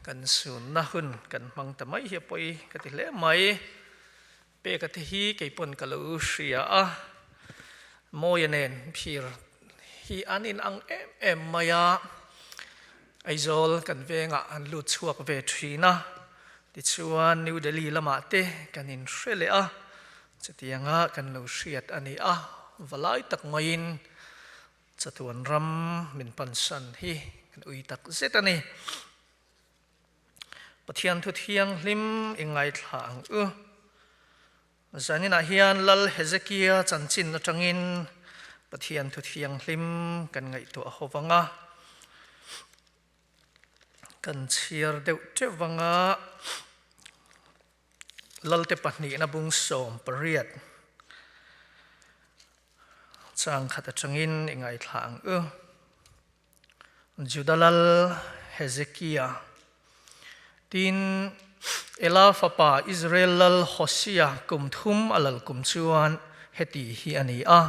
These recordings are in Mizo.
Kan sunna hun kan hmang ta mai hi a pawi ka ti hle mai. Peka te hi kei pawn ka lo hria a, Mawia nen phir hi an in ang em em mai a, Aizawl kan vengah an lut chhuak ve thin a, tichuan New Delhi lamah te kan in hre leh a, chutianga kan lo hriat a ni a, valai tak maiin Chatuan ram min pansan hi kan ui tak zet a ni. Pathian thu thianghlim i ngaithla ang u. Zaninah hian Lal Hezekia chanchin atangin Pathian thu thianghlim kan ngaihtuah ho vang a. Kan chhiar deuh teuh vang a. Lalte pahnihna bung 18 chang khat atangin i ngaithla ang u. Juda lal Hezekia tin Ela fapa Israel lal Hosea kum thum a lal kum chuan heti hi a ni a,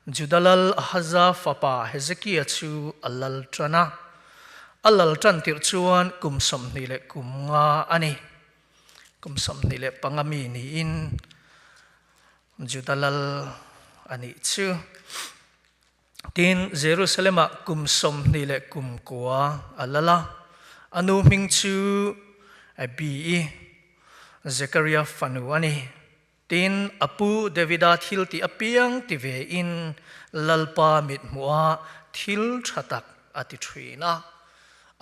Juda lal Ahaza fapa Hezekia chu a lal tan a. A lal tan tirh chuan kum 25 a ni. Kum 25 mi niin Juda lal a nih chu. Tin, Jerusalem-ah kum 29 a lal a. A nu hming chu Abi-i, Zekaria fanu a ni. Tin, a pu Davida thil tih apiang ti ve in Lalpa mithmuh ah thil tha tak a ti thin a.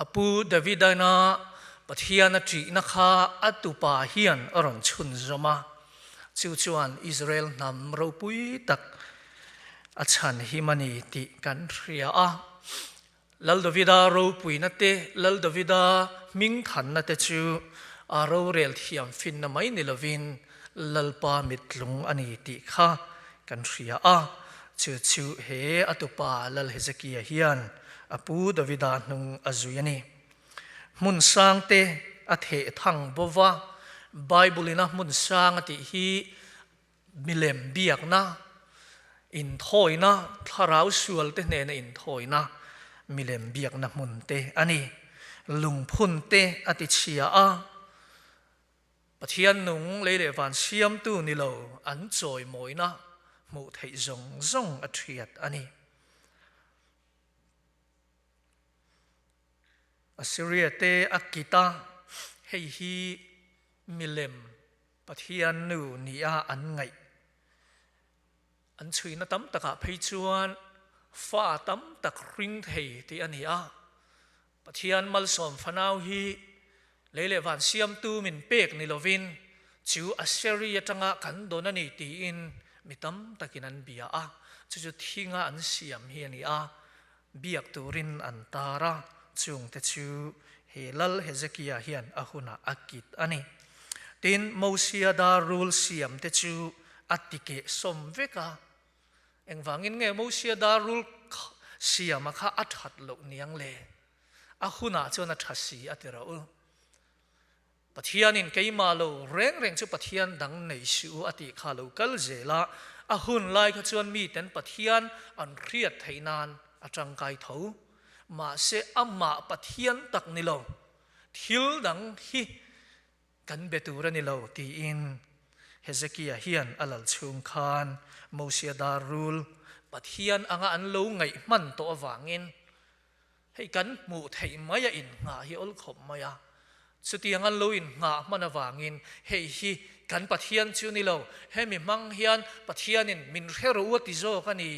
A pu Davidaina Pathian a ṭihna kha a tupa hian a rawn chhunzawm a, chu chuan Israel hnam ropui tak a chhan him a ni tih kan hria a. Lal Davida ropuina te, Lal Davida hmingthanna te chu a rorel thiam finna mai ni lovin Lalpa mittlung a ni tih kha kan hria a. Chu chu he a tupa Lal Hezekia hian a pu Davida hnung a zui a ni. Hmun sang te a theh thang bova, Bible in a hmun sang a tih hi Milem biakna, inthawina, thlarau sualte hnena inthawina milem biakna hmun te a ni. Lungphun te a ti chhia a, Pathian nung lei leh van siamtu ni lo an chawimawina hmuh theih zawng zawng a thiat a ni. Assyria te a kit a, hei hi milem Pathian nu nia an ngaih an chhuina tam takah phei chuan fa tam tak hring thei tih a ni a. Pathian malsawm fanau hi lei leh van siamtu min pek ni lovin chu Assyria atanga kan dawn a ni tiin mi tam takin an bia a. Chu chu thinga an siam hi a ni a, biak turin an tar a, chungte chu he Lal Hezekia hian a hunah a kit a ni. Tin, Mosia dar rul siamte chu a tikeh sawm vek a. Engvangin nge Mosia dar rul siama kha a that loh niang le? A hunah chuan a tha si a ti rawh u. Pathianin keimah lo reng reng chu Pathian dang nei suh u a tih kha lo kal zel a, a hun lai kha chuan miten Pathian an hriat theih nan a tangkai tho. Mahse amah Pathian tak ni lo, thil dang hi kan be tur a ni lo tiin Hezekia hian a lal chhung khan Mosia dar rul Pathian anga an lo ngaih hman tawh avangin Hei kan hmuh theih mai a innghah hi awl khawp mai a, chutiang an lo innghah hman avangin hei hi kan Pathian chu ni lo, hemi hmang hian Pathianin min hre rawh u a ti zawk a ni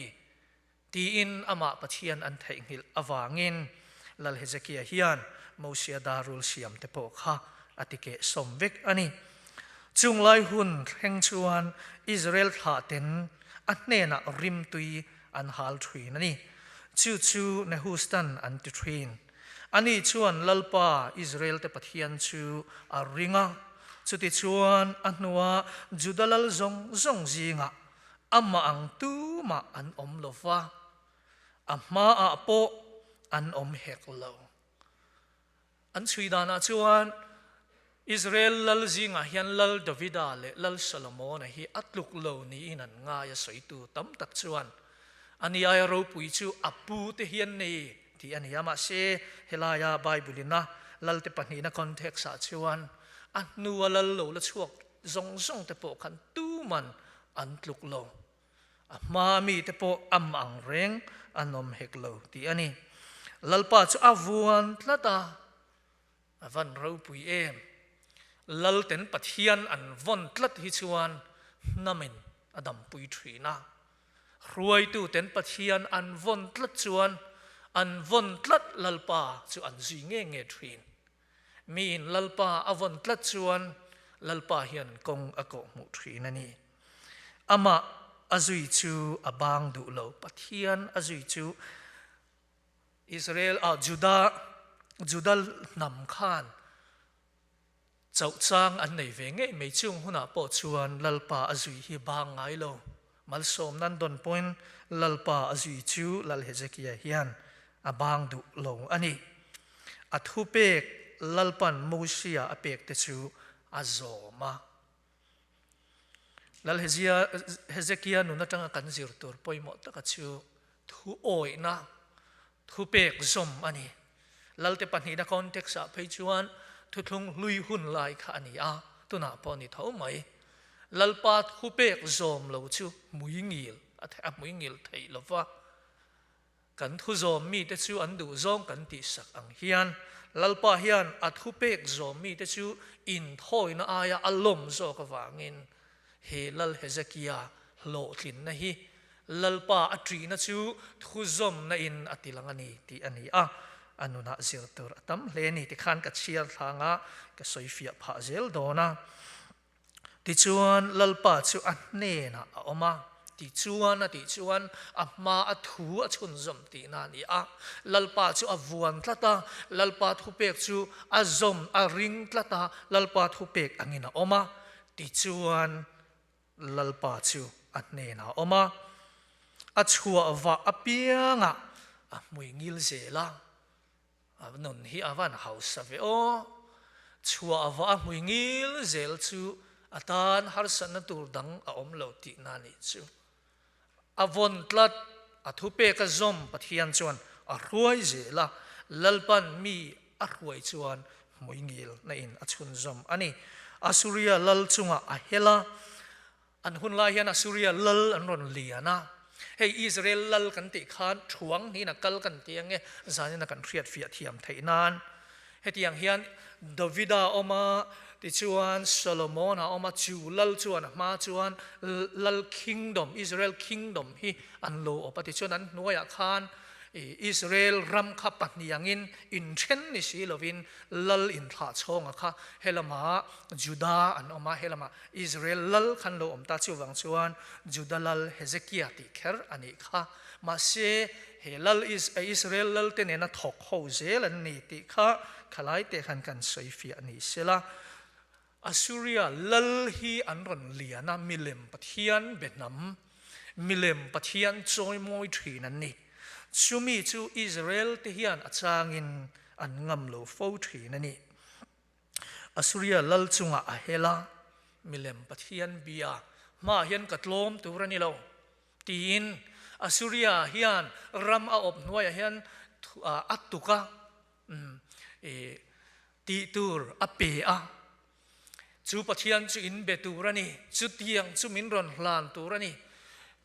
tiin amah Pathian an theihnghilh avangin Lal Hezekia hian Mosia darul siam te pawh kha a ti keh sawm vek a ni. Chung lai hun thleng chuan Israel thlah ten a hnenah rimtui an hal thin a ni. Chu chu Nehustan an ti thin. Ani chuan Lalpa, Israel-te Pathian chu a ring a, chutichuan a hnua Juda lal zawng zawng zingah amah ang tumah an awm lo va, a hmaah pawh an awm hek lo. An chhui danah chuan Israel lal zingah hian Lal Davida leh Lal Solomona hi a tluk lo niin an ngai a, sawitu tam tak chuan ani aia ropui chu a pu te hi an nei tih a ni a. Mahse, helaia Bible-in a Lalte pahnihna context ah chuan a hnua lal lo la chhuak zawng zawng te pawh khan tuman an tluk lo. A hma mite pawh am ang reng an awm hek lo tih a ni. Lalpa chu a vuan tlat a, a van ropui em. Lalten Pathian an vawn tlat hi chuan hnamin a dampui thin a. Hruaituten Pathian an vawn tlat chuan an vawn tlat Lalpa chu an zui nge nge thin. Miin Lalpa a vawn tlat chuan Lalpa hian kawng a kawhhmuh thin a ni. Amah a zui chu a bang duh lo. Pathian a zui chu Israel ah Juda Juda hnam khan chauh chang an nei ve ngei mai chung hunah pawh chuan Lalpa a zui hi bang ngai lo. Malsawm nan dawn pawhin Lalpa a zui chu Lal Hezekia hian a bang duh lo a ni. A thupek Lalpan Mosia a pek te chu a zawm a. Lal Hezekia nun atanga kan zir tur pawimawh taka chu thu awihna, thupek zawm a ni. Lalte pahnihna context-ah phei chuan thuthlung hlui hun lai kha a ni a, tunah pawh a ni tho mai. Lalpa thupek zawm lo chu hmuingil a hmuingil theih lo va. Kan thuzawm mite chu an duhzawng kan tihsak ang hian, Lalpa hian a thupek zawm mite chu inthawina aia a lawm zawk avangin he Lal Hezekia hlawhtlinna hi Lalpa a ṭihna chu thuzawmna in a tilang a ni tih a ni a, a nunah zir tur a tam hle a ni tikhan ka chhiar thlang a, ka sawifiah phah zel dawn a. Tichuan, Lalpa chu a hnenah a awm a, tichuan a tih chuan a hma a thu a chhunzawm tihna a ni a. Lalpa chu a vuan tlat a, Lalpa thupek chu a zawm, a ring tlat a, Lalpa thupek angin a awm a. Tichuan, Lalpa chu a hnenah a awm a, a chhuah vah apiangah a hmui ngil zel a. A nun hi a van hausa ve aw. Chhuah va a hmui ngil zel chu a tan harsatna tur dang a awm lo tihna a nih chu. A vawn tlat, a thupek a zawm Pathian chuan a hruai zel a, Lalpan mi a hruai chuan hmui ngil na in a chhunzawm a ni. Assuria lal chungah a hel a, An hun lai hian Assuria lal an rawn lian a, hei Israel lal kan tih khan thuang niin a kal kan ti ange, zanin a kan hriat fiah thiam theih nan. Hetiang hian Davida a awm a, tichuan Solomon a awm a, chu lal chuan a hma chuan lal kingdom, Israel kingdom hi an lo awp a, tichuan an hnuaiah khan Israel ram kha pahnih angin inthen ni si lovin lal inthlah chhawnga kha helamah Juda an awm a, helamah Israel lal khan lo awm ta chuvang chuan Juda lal Hezekia tih kher a nih kha. Mahse, he lal Israel lal te nena thawk ho zel an ni tih kha khalai te khan kan sawi fiah ni sela. Assuria lal hi an rawn lian a, milem pathian behnam, milem pathian chawimawi thin an ni. Chumi chu Israel te hian a changin an ngam lo fo thin a ni. Assuria lal chungah a hel a, milem pathian bia hmaah hian ka tlawm tur a ni lo, tiin Assuria hian ram a awp hnuaiah hian a tuk a, tih tur a pe a. Chu Pathian chu in be tur a ni, chutiang chu min rawn hlan tur a ni,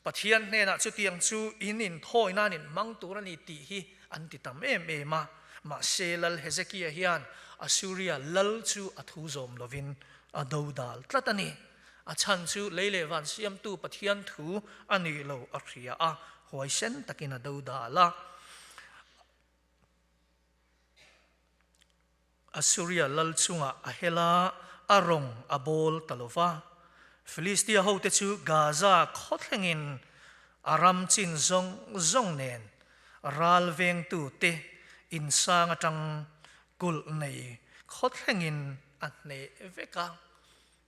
Pathian hnenah chutiang chu in inthawi nan in hmang tur a ni tih hi an ti tam em em a. Mahse, Lal Hezekia hian Assuria lal chu a thu zawm lovin a dodal tlat a ni. A chhan chu lei leh van siamtu Pathian thu a nih lo a hria a, huaisen takin a dodal a. Assuria lal chungah a hel a, a rawng a bawl ta lo va. Filistia hote chu Gaza khaw thlengin a ram chin zawng zawng nen ral vengtute insang atang kulh nei khaw thlengin a hneh vek a.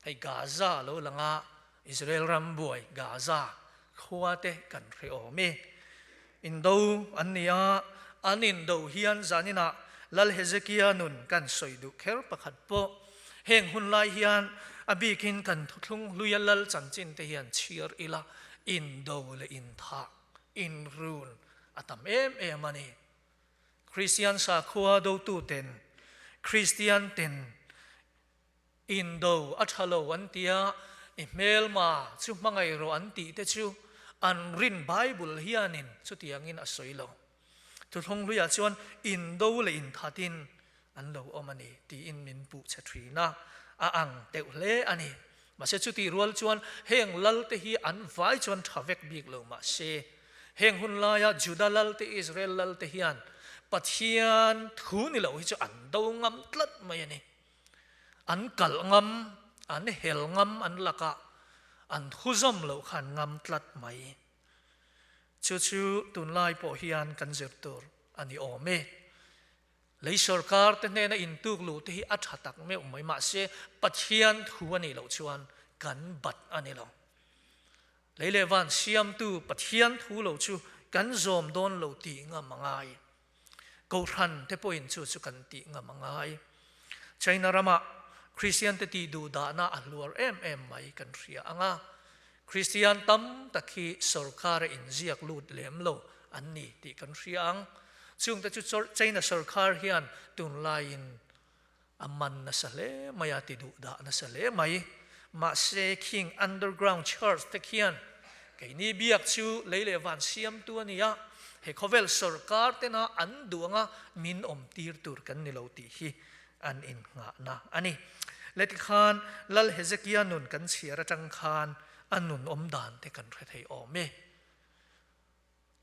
Hei Gaza lo lang a, Israel ram buai Gaza khua te kan hre awm e. Indo an ni a, an indo hian zaninah Lal Hezekia nun kan sawi duh kher pakhat pawh. Heng hun lai hian a bikin kan thuthlung hluia lal chanchin te hian chhiar ila indo leh inthah, inrun a tam em em a ni. Kristian sakhua dotuten. Kristian ten Indo a tha lo an tia, i hmelma chu hmangaih rawh an tih te chu an rin Bible hianin chutiangin a sawi lo. Thuthlung hluiah chuan indo leh inthatin an lo awm a ni tiin min puh che thin a, a ang deuh hle a ni. Mahse chutih rual chuan heng lal te hi an vai chuan tha vek bik lo mahse heng hun laia Juda lal te Israel lal te hian Pathian thu ni lo hi chu an do ngam tlat mai a ni. An kalh ngam, an hel ngam an lakah an thuzawm loh kha an ngam tlat mai. Chu chu tunlai pawh hian kan zir tur a ni awm e. Lei sorkar te hnena intuk luh te hi a tha tak meuh mai mahse Pathian thu a nih loh chuan kan bat a ni lo. Lei leh van siamtu Pathian thu lo chu kan zawm dawn lo tih ngam a ngai. Kohhran te pawhin chu chu kan tih ngam a ngai. China ramah Kristian te tih duh dahna a hluar em em mai kan hria ang a. Kristian tam tak hi sorkara inziak lut lem lo an ni tih kan hria ang. Chungte chu China sorkar hian tunlaiin a man nasa hle mai a, ti duh dah nasa hle mai. Mahse khing underground church te khian keini biak chu lei leh van siamtu a ni a, he khawvel sorkar tena an duh anga min awm tir tur kan ni lo tih hi an innghahna a ni. Leti khan Lal Hezekia nun kan chhiar atang khan a nun awm dan te kan hre thei awm e.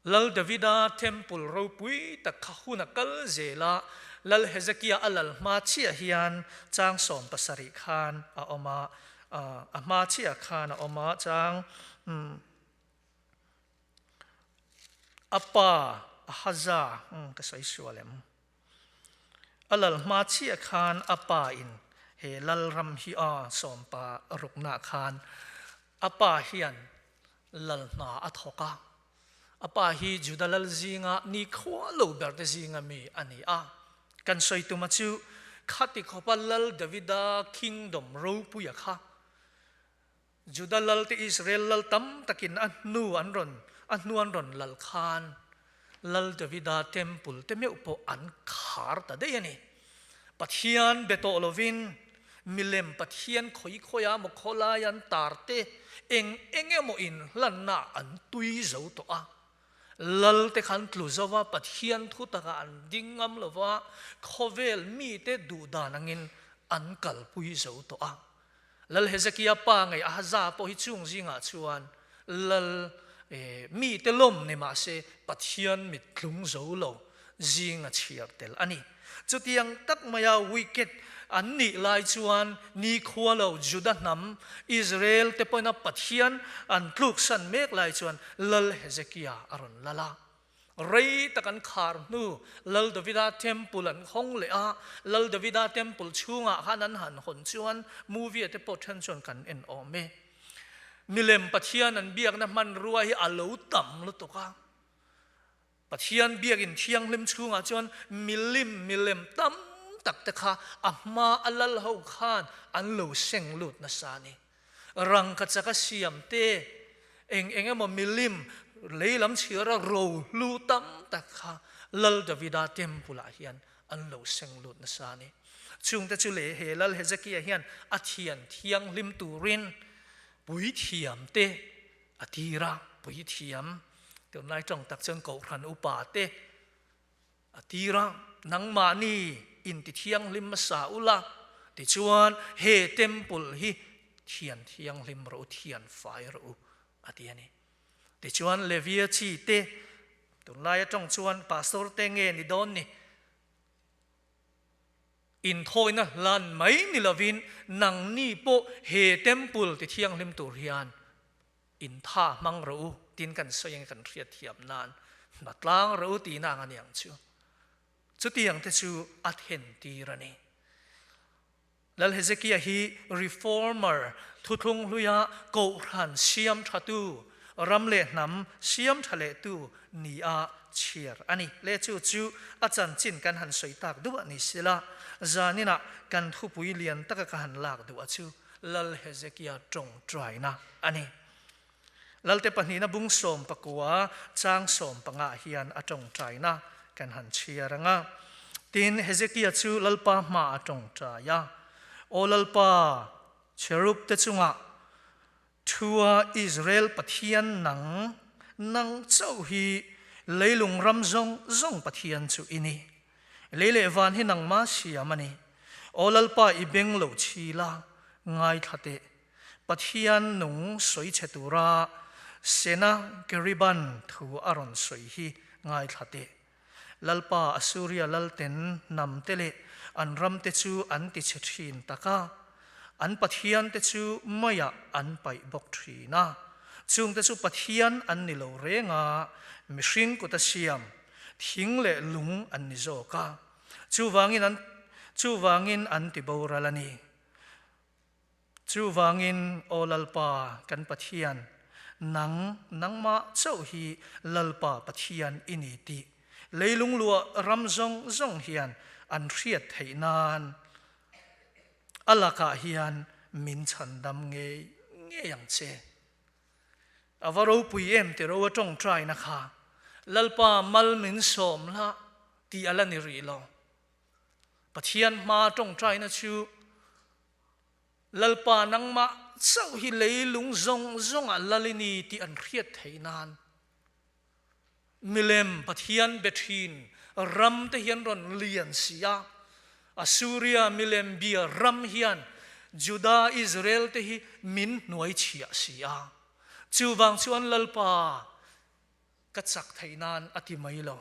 Lal Davida temple ropui tak kha hun a kal zel a, Lal Hezekia a lal hma chiah hian chang 17 khan a awm a, a hma chiah khan a awm a, chang a pa Ahaza, ka sawi sual em? A lal hma chiah khan a pa in he lal ram hi a sawmpa rukna khan a pa hian lal hna a thawk a. A pa hi Juda lal zinga nikhua lo berte zinga mi a ni a. Kan sawi tuma chu khati khawpa Lal Davida kingdom ropuia kha Juda lal te Israel lal tam takin a hnu an rawn a hnu an rawn lal khan Lal Davida temple te meuh pawh an khar ta daih a ni. Pathian be tawh lovin milem Pathian khawi khawiah emaw khawlai an tar te eng eng emaw inhlanna an tui zo tawh a. Lal te khan tlu zo va, Pathian thu takah an ding ngam lo va, khawvel mite duh dan angin an kalpui zo tawh a. Lal Hezekia pa ngei Ahaza pawh hi chung zingah chuan lal mite lawm ni mah se Pathian mit tlung zo lo zing a chhiar tel a ni. Chutiang tak maia wicked an nih lai chuan nikhua lo Juda hnam Israel te pawhin a Pathian an tluksan mek lai chuan Lal Hezekia a rawn lal a. Rei tak an khar hnu Lal Davida Temple an hawng leh a, Lal Davida Temple chhungah khan an han hawn chuan movie te pawh then chuan kan en awm e. Milem Pathian an biakna hmanrua hi a lo tam lutuk a. Pathian biakin thianghlim chhungah chuan milim milem tam tak te kha a hma a lal ho khan an lo seng lut nasa a ni. Rangkachak a siam te, eng eng emaw milim lei lam chhiara ro hlu tam tak kha Lal Davida temple ah hian an lo seng lut nasa a ni. Chungte chu leh he Lal Hezekia hian a thian thianghlim turin puithiam te a tir a, puithiam tunlai tawng tak chuan Kohhran upa te A tir a, Nangmahni inti thianghlim hmasa ula, tichuan he temple hi thian thianghlim rawh u, thian fai rawh u, a ti a ni. Tichuan Levia chi te, tunlai atang chuan pastor te nge ni dawn ni, inthawina hlan mai ni lovin nangni pawh he temple ti thianghlim tur hian In tha hmang rawh u tiin kan sawi ang kan hriat thiam nan hna tlang rawh u tihna ang a ni ang chu. Chutiang te chu a then tir a ni. Lal Hezekia hi reformer thuthlung hluia kohhran siam thatu, ram leh hnam siam tha lehtu ni a chhiar a ni. Le chu chu a chanchin kan han sawi tak duh a ni sila, zaninah kan thupui lian taka ka han lak duh a chu Lal Hezekia tawngtaina a ni. Lalte pahnihna bung 19 chang 15 hian a tawngtaina kan han chhiar ang a. Tin, Hezekia chu Lalpa hmaah a tawngtai a, Aw Lalpa, cherub te chungah thua Israel Pathian nang, nang chauh hi leilung ram zawng zawng Pathian chu i ni. Lei leh van hi nangma siam a ni. Aw Lalpa i beng lo chhi la, ngaithla teh. Pathian nung sawi chhe tura Senakeriban thu a rawn sawi hi ngaithla teh. Lalpa Assuria lalten hnamte leh an ramte chu an ti chhe thin tak a, an pathiante chu meiah an paih bawk thin a. Chungte chu pathian an ni lo reng a, mihring kuta siam, thing leh lung an ni zawk a. Chuvangin an chuvangin an ti boral a ni. Chuvangin, Aw Lalpa, kan Pathian, nang, nangmah chauh hi Lalpa Pathian i ni tih leilung luah ram zawng zawng hian an hriat theih nan a lakah hian min chhandam ngei ngei ang che. A va ropui em ti ro a tawngtaina kha Lalpa mal min sawm hlah tih a la ni rih lo. Pathian hma tawngtaina chu Lalpa nangmah chauh hi leilung zawng zawngah lal i ni tih an hriat theih nan milem Pathian be thin ram te hian rawn lian si a, Assuria milem bia ram hian Juda Israel te hi min hnuai chhiah si a. Chuvang chuan Lalpa ka chak theih nan a ti mai lo.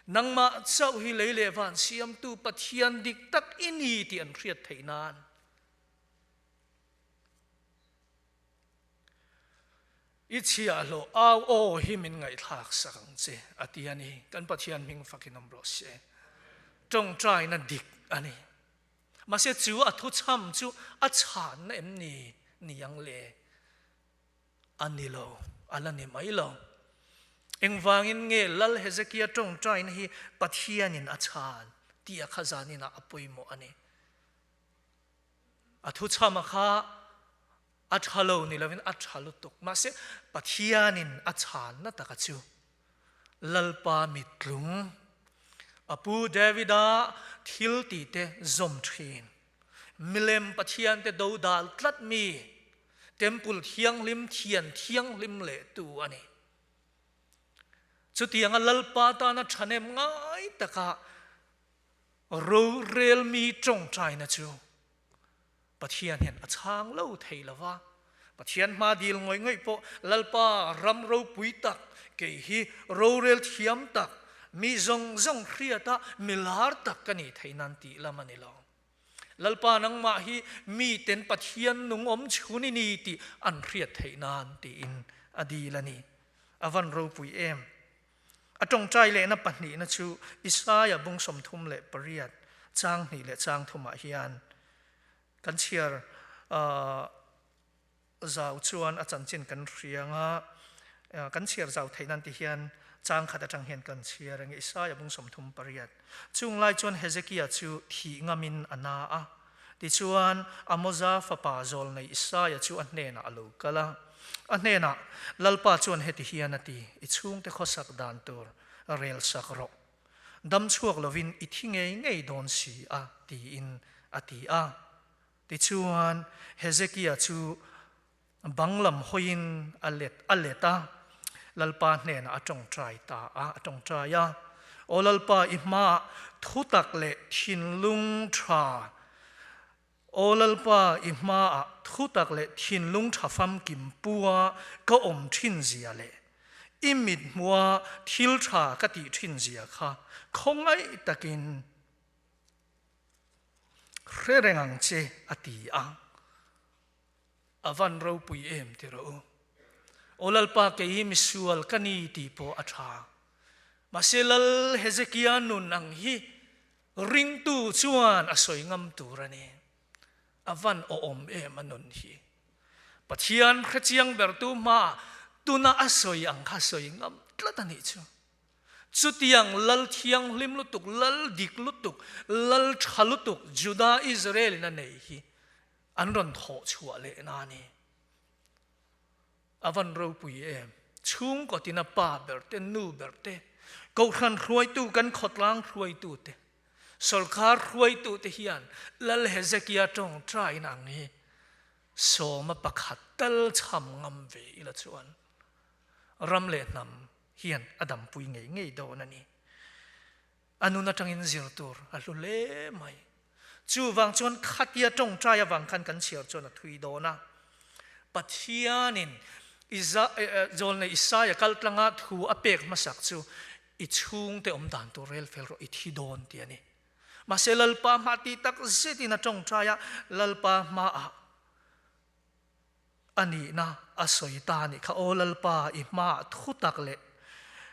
Nangmah chauh hi lei leh van siamtu Pathian dik tak i ni tih an hriat theih nan. I chhiahhlawh au aw hi min ngaihthlak sak ang che, a ti a ni. Kan Pathian hming fakin awm rawh se. Tawngtaina dik a ni. Mahse chu a thuchham chu a chhanna em ni ni ang le? A ni lo, a la ni mai lo. Engvangin nge Lal Hezekia tawngtaina hi Pathianin a chhan tih a kha zaninah a pawimawh a ni. A thuchhama kha a tha lo ni lovin a tha lutuk. Mahse, Pathianin a chhanna taka chu Lalpa mittlung, a pu Davida thil tihte zawm thin, milem Pathiante dodal tlat mi, Temple thianghlim thian thianghlim leh tu a ni. Chutianga Lalpa tana thahnem ngai taka rorel mi tawngtaina chu Pathian hian a chhang lo thei lo va. Pathian hma dil ngawih ngawih pawh Lalpa ram ropui tak, kei hi rorel thiam tak, mi zawng zawng hriata mi lar tak ka nih theih nan tih lam a ni lo. Lalpa nangmah hi miten Pathian nung awm chhun i ni tih an hriat theih nan tiin a dil a ni. A van ropui em! A tawngtai lehna pahnihna chu Isaia bung 38 chang hnih leh chang thumah hian kan chhiar zau chuan a chanchin kan hria anga kan chhiar zau theih nan ti hian chang khat atang hian kan chhiar ange Isaia bung 38 chung lai chuan Hezekia chu thih ngamin a na a tichuan Amoza fapa zawlnei Isaia chu a hnenah a lo kal a a hnenah Lalpa chuan heti hian a ti i chhungte khawsak dan tur rel sak rawh dam chhuak lovin i thi ngei ngei dawn si a tiin a ti a. Tichuan, Hezekia chu bang lam hawiin a let a let a, Lalpa hnenah a tawngtai ta a, a tawngtai a. Aw Lalpa, i hmaah thutak leh thinlung tha, Aw Lalpa, i hmaah thutak leh thinlung tha famkim pua ka awm thin zia leh i mithmuha thil tha ka tih thin zia kha khawngaih takin Hre reng ang che a ti a, a van ropui em ti rawh u. Aw Lalpa kei hi misual ka ni tih pawh a tha. Mahse Lal Hezekia nun ang hi ringtu chuan a sawi ngam tur a ni. A van awhawm em a nun hi. Pathian hrechiang bertu hmaah tuna a sawi ang kha sawi ngam tlat a nih chu. Chutiang lal thianghlim lutuk, lal dik lutuk, lal tha lutuk Juda Israel in a nei hi an rawn thawh chhuah leh na a ni. A van ropui em! Chhungkaw tina pa ber te, nu ber te, kohhran hruaitu, kan khawtlang hruaitu te. Sawrkar hruaitute hian Lal Hezekia tawngtaina ang hi sawma pakhat tal chham ngam ve ila chuan ram leh hnam hian a dampui ngei ngei dawn a ni. A nun atangin zir tur a hlu hle mai. Chuvang chuan khatia tawngtai avang khan kan chhiar chuan a thui dawn a. Pathianin Zawlnei Isaia kaltlanga thu a pek hmasak chu i chhungte awm dan tur rel fel rawh i thi dawn tih a ni. Mahse Lalpa hma tih tak zetin a tawngtai a, Lalpa hmaah a nihna a sawi ta a nih kha. Aw Lalpa, i hmaah thu tak leh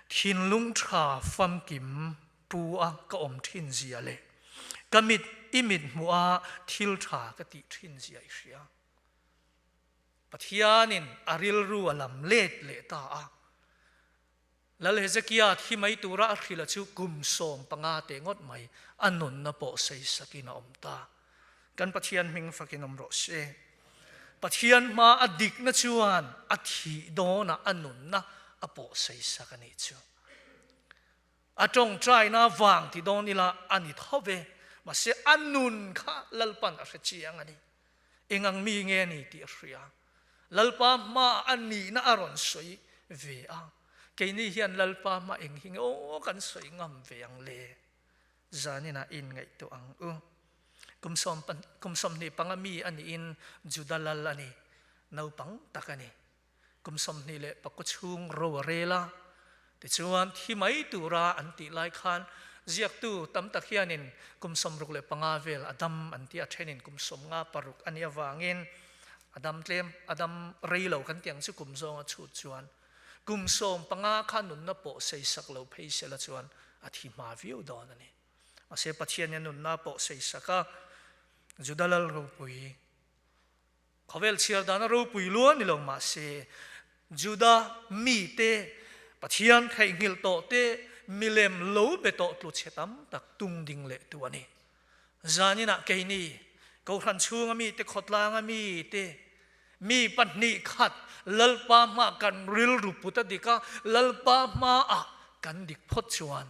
thinlung tha famkim pu a ka awm thin zia leh ka mit i mit hmuh a thil tha ka tih thin zia i hria. Pathianin a rilru a lam let leh ta a. Lal Hezekia thi mai tura a hrilh a chu kum 15 teh ngawt mai a nunna pawh seisakin a awm ta. Kan Pathian hming fakin awm rawh se. Pathian hma a dikna chuan a thih dawnah a nunna a pawh seisak a nih chu. A tawngtaina vang ti dawn ila a ni tho ve, mahse a nun kha Lalpan a hre chiang a ni. Eng ang mi nge a ni tih a hria. Lalpa hmaah a nihna a rawn sawi ve a, keini hian Lalpa hma eng hi nge aw kan sawi ngam ve ang le? Zaninah inngaihtuah ang u. Kum kum 25 mi a niin Juda lal a ni, naupang tak a ni. Kum 29 chhung ro a rel a, tichuan thi mai tura an tih lai khan ziaktu tam tak hianin kum 65 vel a dam an ti a, thenin kum 56 a nih avangin a dam tlem, a dam rei lo kan tih ang chu kum zawnga chhut chuan kum 15 kha nunna pawh seisak lo phei sela chuan a thi hma viau dawn a ni. Mahse Pathian hian nunna pawh seisak a, Juda lal ropui Khawvel chhiar dana ropui lua ni lo mahse Juda mite Pathian theihnghilh tawh te milem lo be tawh tlu chhe tam tak tung ding leh tu a ni. Zaninah keini Kohhran chhunga mite khawtlanga mite mi pahnih khat Lalpa hma kan rilru put a dik a, Lalpa hmaah kan dik phawt chuan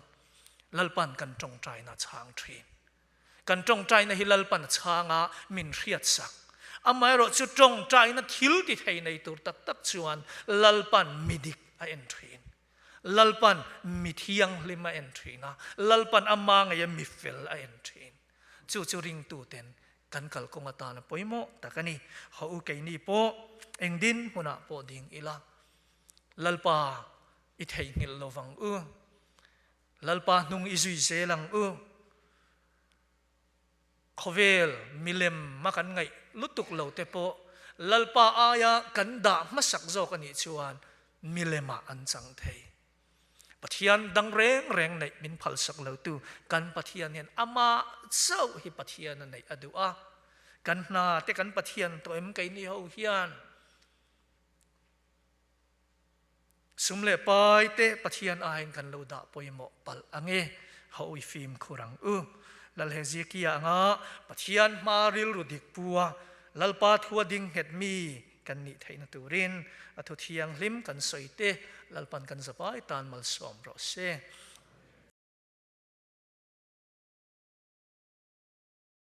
Lalpan kan tawngtaina chhang thin. Kan tawngtaina hi Lalpan a chhang a, min hriatsak. Amaherawh chu tawngtaina thil ti thei nei tur tak tak chuan Lalpan mi dik a en thin. Lalpan mi thianghlim a en thin a, Lalpan ama ngeia mi fel a en thin. Chu chu ringtuten kan kalkawng atana pawimawh tak a ni. Haw u keini pawh eng din hmunah pawh ding ila, Lalpa i theihnghilh lovang u. Lalpa hnung i zui zel ang u. Khawvel milem a kan ngaih lutuk lo te pawh Lalpa aia kan dah hmasak zawk a nih chuan milemah an chang thei. Pathian dang reng reng neih min phalsak lotu kan Pathian hian amah chauh hi Pathian a neih a duh a. Kan hna te kan Pathian tawh em keini ho hian Sum leh pai te Pathian aiin kan lo dah pawimawh palh ang e, ha ui fimkhur ang u. Lal Hezekia anga Pathian hma rilru dik pu a, Lalpa thua ding nghet mi kan nih theihna turin a thu thianghlim kan sawi te Lalpan kan zapai tan malsawm rawh se.